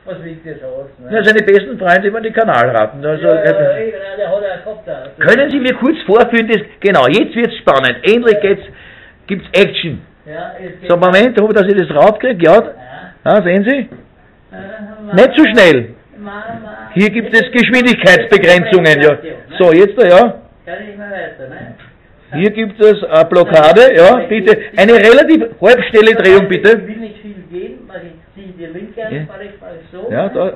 Was wiegt das aus? Ne? Ja, seine besten Freunde waren die Kanalratten. Also, ja, ja, ja, der hat ja gehabt da. Können Sie mir kurz vorführen, das, genau, jetzt wird's spannend. Endlich gibt's Action. Ja, jetzt geht's. So, Moment, hoffe, dass ich das raufkriege. Ja, Ja. ja, sehen Sie? Nicht zu schnell. Hier gibt es Geschwindigkeitsbegrenzungen, ja. So, jetzt da, ja. Kann ich mal weiter, ne? Hier gibt es eine Blockade, ja, bitte. Eine relativ halbschnelle Drehung, bitte. Ich will nicht viel gehen, weil ich ziehe die linke an, Ja. fahr ich so. Ja, ne? da.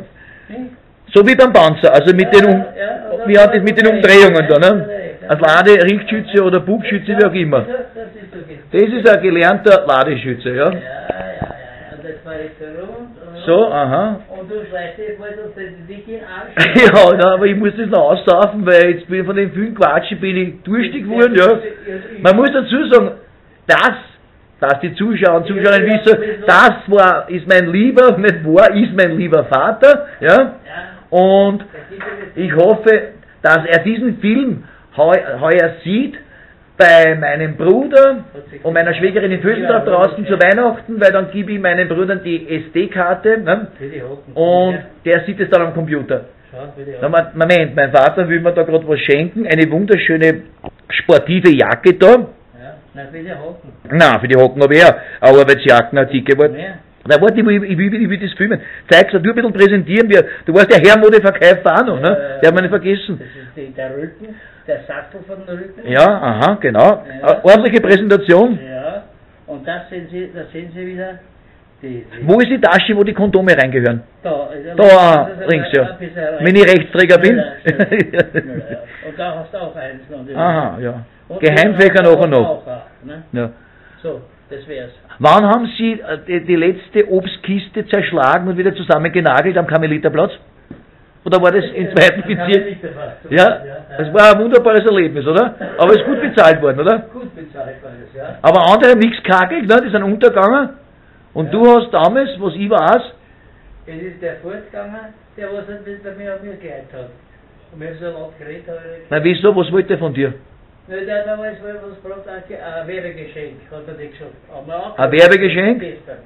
So wie beim Panzer, also mit den, Ja, wie hat das mit den Umdrehungen da, ne? Als Laderichtschütze oder Bugschütze, wie auch immer. Das ist okay. Das ist ein gelernter Ladeschütze, ja. Ja, ja, ja, ja. Und jetzt fahr ich so rund und So, aha. Und du schleichst dich mal sonst dich in den Arsch. Ja, na, aber ich muss das noch aussaufen, weil jetzt bin ich von den vielen Quatschen bin ich durstig geworden, ja. Man muss dazu sagen, dass die Zuschauer und Zuschauerinnen wissen, das war, ist mein lieber, nicht war, ist mein lieber Vater, ja. Ja, Und da gibt es ich hoffe, dass er diesen Film heuer sieht bei meinem Bruder und meiner Schwägerin in Vösendorf draußen zu Weihnachten, weil dann gebe ich meinen Brüdern die SD-Karte, ne? Für die Hocken. Und der sieht es dann am Computer. Schau, für die Na, Hocken. Moment, mein Vater will mir da gerade was schenken, eine wunderschöne sportive Jacke da. Ja, nein, für die Hocken. Na, für die Hocken habe ich ja eine Arbeitsjacken, eine dicke geworden. Ja. Na, warte, ich will das filmen. Zeig's dir, du ein bisschen präsentieren wir. Du warst der Herrenmodeverkäufer auch noch, ne? Ja, Der hat man nicht vergessen. Das ist der Rücken, der Sattel von dem Rücken. Ja, aha, genau. Ja. Eine ordentliche Präsentation. Ja, und das sehen Sie, da sehen Sie wieder die Wo ist die Tasche, wo die Kondome reingehören? Da, also Da, das ist links, ja. ein bisschen rechts. Wenn ich Rechtsträger bin. Schneller, schneller, schneller, ja. Und da hast du auch eins noch. Aha, ja. Und Geheimfächer da nachher noch. Auch, ne? Ja. So, das wär's. Wann haben Sie die letzte Obstkiste zerschlagen und wieder zusammengenagelt am Karmeliterplatz? Oder war das im zweiten Bezirk? Ja, das war ein wunderbares Erlebnis, oder? Aber es ist gut bezahlt worden, oder? Gut bezahlt war das, ja. Aber andere haben nichts gekackelt, ne? Die sind untergegangen. Und Ja. du hast damals, was ich weiß, Es ist der fortgegangen, der was nicht mit mir an mir geleitet hat. Und wir haben so laut geredet, habe ich nicht na wieso, was wollte der von dir? Nein, der hat damals mal was gebraucht, ein Werbegeschenk, hat er nicht gesagt. Haben wir auch Ein Werbegeschenk? Gestern.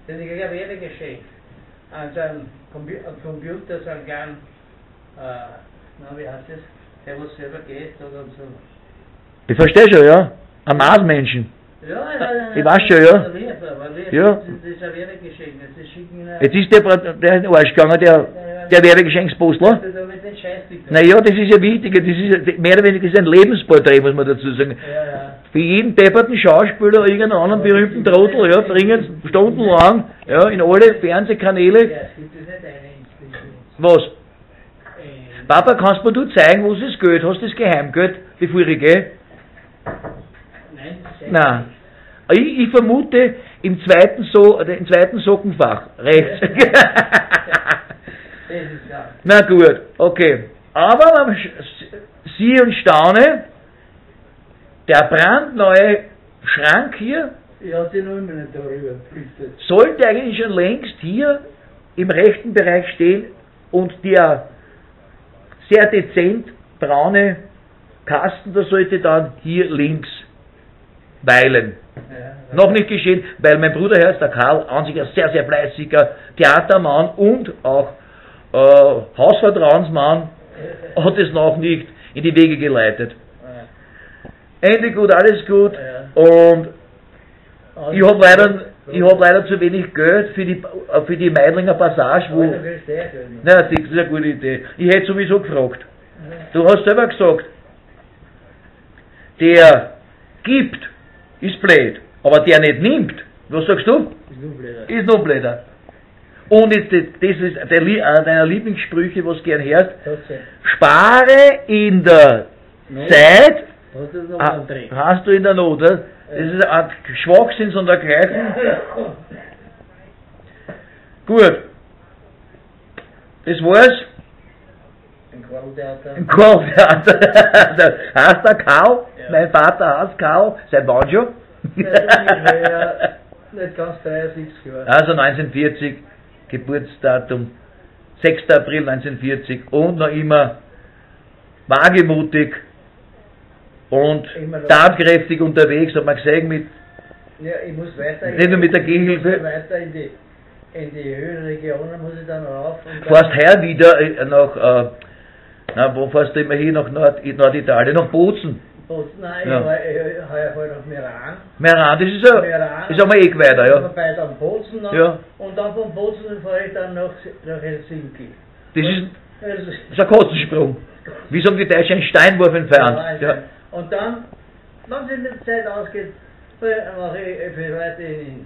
Das ist ein Werbegeschenk. An seinem Computer, so einen kleinen, na, wie heißt das? Der was selber geht oder so. Ich verstehe schon, ja. Ein Marsmenschen. Ja, ja, ja. Ich weiß schon, ja. War lieb, war lieb. Ja. Das ist ein Werbegeschenk. Das ist schicken ihnen. Jetzt ist der in den Arsch gegangen, der Werbegeschenksposler. Das mit den Scheißding. Naja, das ist ja wichtig, das ist ja, mehr oder weniger das ist ein Lebensporträt, muss man dazu sagen. Ja, ja. Für jeden depperten Schauspieler, irgendeinen anderen berühmten Trottel, ja, bringen sie stundenlang, ja, in alle Fernsehkanäle. Ja, es gibt es nicht eine Inspiration. Was? Papa, kannst mir du zeigen, wo ist das Geld? Hast du das Geheimgeld, bevor ich gehe? Nein, das ist Nein. Ich vermute im zweiten, im zweiten Sockenfach, rechts. Das ist klar. Na gut, okay. Aber man siehe und staune, der brandneue Schrank hier Ich hatte noch immer nicht darüber geflüchtet. sollte eigentlich schon längst hier im rechten Bereich stehen und der sehr dezent braune Kasten, der sollte dann hier links weilen. Ja, Noch nicht geschehen, weil mein Bruder Herz, der Karl, an sich ein sehr, sehr fleißiger Theatermann und auch Hausvertrauensmann, hat es noch nicht in die Wege geleitet. Ende gut, alles gut. Ja. Und ich habe leider zu wenig Geld für die Meidlinger Passage, wo. Na, das ist eine gute Idee. Ich hätte sowieso gefragt. Du hast selber gesagt, der gibt, ist blöd, aber der nicht nimmt, was sagst du? Ist nur blöder. Ist noch blöder. Und jetzt, das ist einer deiner Lieblingssprüche, was du gern hörst. Trotzdem. Spare in der Not. Zeit, Hast du noch einen Dreh? hast du in der Not. Oder? Das ist eine Art Schwachsinn und dergleichen. Gut. Das war's. Ein Qualtheater. Im Karl-Theater. Heißt der Karl? Ja. Mein Vater heißt Karl. Seit wann schon? Ja, nicht ganz 73 Jahre. Also 1940, Geburtsdatum 6. April 1940 und noch immer wagemutig und Immer noch. tatkräftig unterwegs, hat man gesehen mit, Ja, ich muss weiter. Nicht nur mit der Ich Gehhilfe. muss weiter in die in die Höhenregionen muss ich dann rauf. Und dann Fährst heuer wieder nach, na, wo fährst du immer hin? Nach Norditalien, nach Bozen. Bozen, nein, Ja. ich heuer fahr ich nach Meran. Meran, das ist ja, Meran. ist einmal eh weiter, ja. Vorbei dann Bozen noch. Ja. Und dann von Bozen fahre ich dann nach Helsinki. Das ist, Helsinki. das ist ein Katzensprung. Wie sagen die Deutschen, ein Steinwurf entfernt. Ja, Ja. Und dann, wenn es mit der Zeit ausgeht, mache ich vielleicht in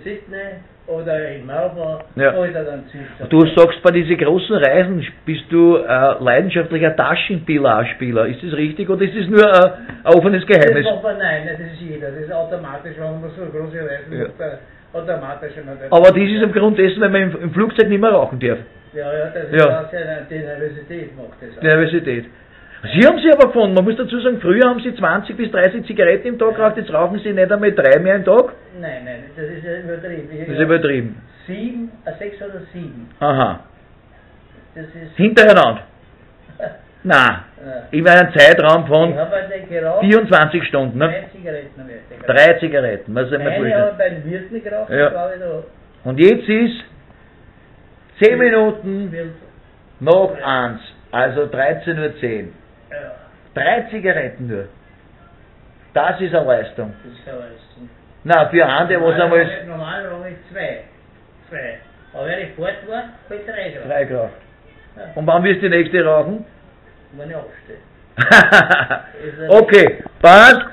Sydney oder in Melbourne, Ja. wo ich da dann Süd. Du sagst, bei diesen großen Reisen bist du leidenschaftlicher Taschenspieler. Ist das richtig oder ist das nur ein offenes Geheimnis? Das macht man, nein, das ist jeder, das ist automatisch, wenn man so große Reisen Ja. macht, dann automatisch. immer das. Aber das ist aufgrund dessen, weil man im Flugzeug nicht mehr rauchen darf. Ja, ja, das ist Ja. auch sehr, die Nervosität macht das auch. Die Nervosität. Sie haben sie aber gefunden. Man muss dazu sagen, früher haben sie 20 bis 30 Zigaretten im Tag geraucht, jetzt rauchen sie nicht einmal 3 mehr im Tag. Nein, nein, das ist ja übertrieben. Das ist übertrieben. 7, 6 oder 7. Aha. Das ist. Hintereinander? Nein. Ja. In einem Zeitraum von Ich habe halt geraucht. 24 Stunden. Ne? 3 Zigaretten habe ich geraucht. 3 Zigaretten, muss ich mir Eine habe vorstellen. ich beim Wirten geraucht, Ja. glaube ich, da. Und jetzt ist 10 Minuten Wild. nach 1, also 13:10 Uhr. Ja, 3 Zigaretten nur. Das ist eine Leistung. das ist keine Leistung. Na, für einen, der was einmal Normal rauche ich 2. 2. Aber wenn ich fort war, habe ich 3 geraucht. 3 geraucht. Ja. Und wann wirst du die nächste rauchen? Wenn ich aufstehe. Okay, passt.